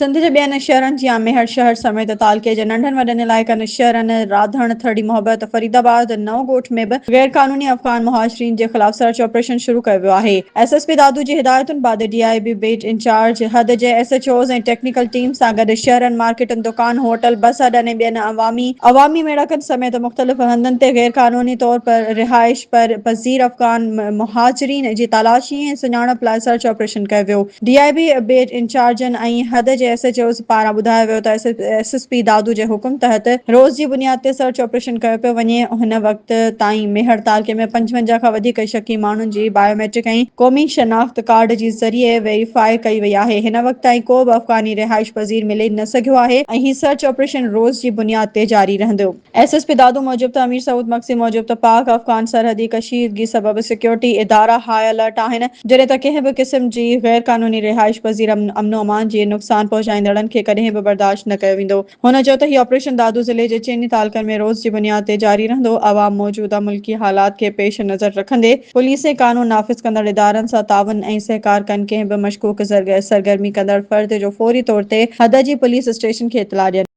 سنڌ جي ٻين شهرن جيان ميهڙ شهر سميت تعلقي جي ننڍن وڏن علائقن شهرن راڌڻ، ٿرڙي محبت، فريد آباد، نئون ڳوٺ ۾ به غيرقانوني افغان مهاجرين جي خلاف سرچ آپريشن شروع ڪيو ويو آهي. ايس ايس پي دادو جي هدايتن بعد D I B beat in charge حد جي S H Os ۽ technical team سان گڏ شهرن، مارڪيٽن، دڪان، هوٽل، بس اڏن ۽ ٻين عوامي عوامي ميڙاڪن سميت مختلف هنڌن تي غيرقانوني طور پر رهائش پذير افغان مهاجرين جي تلاشي ۽ سڃاڻپ لاء سرچ آپريشن ڪيو ويو. ڊي I بي بيٽ انچارجن ۽ حد جي ايس ايڇ اوز پاران ٻڌايو ويو ته ايس ايس پي دادو جي حڪم تحت روز جي بنياد تي سرچ آپريشن ڪيو پيو وڃي، هن وقت تائين ميهڙ تعلقي ۾ 55 کان وڌيڪ شڪي ماڻهن جي بايوميٽرڪ ۽ قومي شناخت ڪارڊ جي ذريعي ويريفائي ڪئي وئي آهي، هن وقت تائين ڪو به افغاني رهائش پذير ملي نه سگهيو آهي ۽ هي سرچ آپريشن روز جي بنياد تي جاري رهندو. ايس ايس پي دادو موجب ته امير سعود مگسي موجب ته پاڪ افغان سرحدي ڪشيدگي سبب سيڪيورٽي ادارا هاء الرٽ آهن جڏهن ته ڪنهن به قسم جي غير قانوني رهائش پذير امن و امان جي نقصان پهچائيندڙن کي ڪڏهن به برداشت نه ڪيو ويندو. هن چيو ته هي آپريشن دادو ضلعي جي چئني تعلقن ۾ روز جي بنياد تي جاري رهندو عوام موجوده ملڪي حالات کي پيش نظر رکندي پوليس ۽ قانون نافذ ڪندڙ ادارن سان تعاون ۽ سهڪار ڪن ڪنهن به مشڪوڪ سرگرمي ڪندڙ فرد جو فوري طور تي حد جي پوليس اسٽيشن کي اطلاع ڏين.